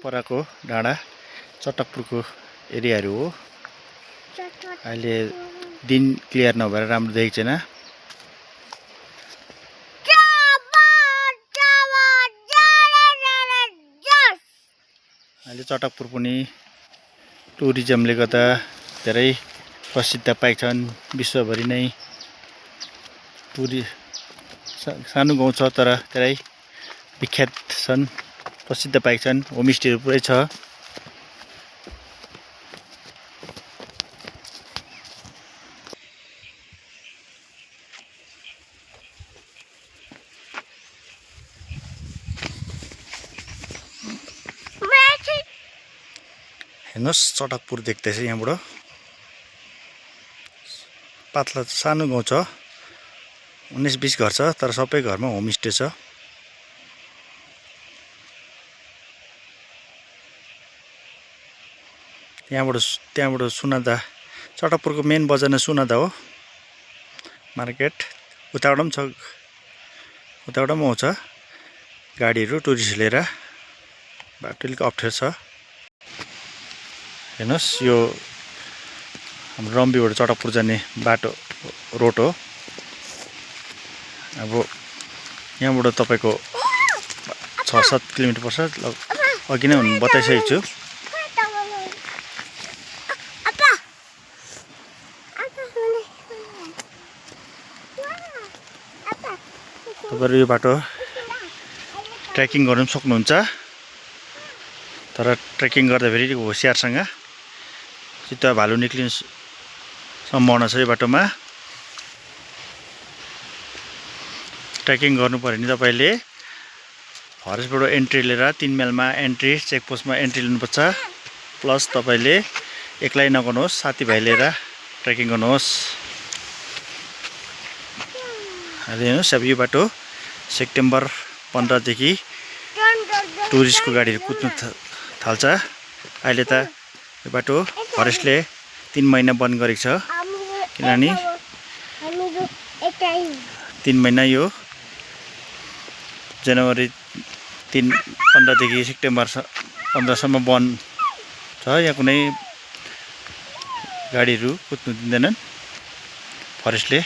पराको डाँडा चटकपुरको एरियाहरू हो। अहिले दिन क्लियर नभएर राम्रो देखेको छैन। अहिले चटकपुर पनि टुरिज्मले गर्दा धेरै प्रसिद्ध पाएका छन्। विश्वभरि नै सानो गाउँ छ तर धेरै विख्यात छन्, प्रसिद्ध पाएका छन्। होमस्टेहरू पुरै छ। हेर्नुहोस् चटकपुर देख्दैछ यहाँबाट। पातला सानो गाउँ छ, 19-20 घर छ तर सबै घरमा होमस्टे छ। त्यहाँबाट सुनादा, चटकपुरको मेन बजार नै सुनादा हो मार्केट। उताबाट पनि छ, उताबाट पनि आउँछ गाडीहरू टुरिस्ट लिएर। बाटो अलिक अप्ठ्यारो छ। हेर्नुहोस् यो हाम्रो रम्बीबाट चटकपुर जाने बाटो रोड हो। अब यहाँबाट तपाईँको 6-7 किलोमिटर पर्छ। अघि नै बताइसकेको छु। तपाईँहरू यो बाटो ट्रेकिङ गर्नु पनि सक्नुहुन्छ, तर ट्रेकिङ गर्दा फेरि होसियारसँग, चितुवा भालु निक्लिने सम्भावना छ यो बाटोमा। ट्रेकिङ गर्नु पर्यो भने तपाईँले फरेस्टबाट एन्ट्री लिएर 3 माइलमा एन्ट्री चेकपोस्टमा एन्ट्री लिनुपर्छ। प्लस तपाईँले एक्लै नगर्नुहोस्, साथीभाइ लिएर ट्रेकिङ गर्नुहोस्। अहिले हेर्नुहोस् अब यो बाटो सेप्टेम्बर 15 देखि टुरिस्टको गाडीहरू कुद्नु थाल्छ। अहिले त यो बाटो फरेस्टले 3 महिना बन्द गरेको छ, किनभने 3 महिना यो जनवरी 15 देखि सेप्टेम्बर 15सम्म बन्द छ। यहाँ कुनै गाडीहरू कुद्नु दिँदैनन् फरेस्टले।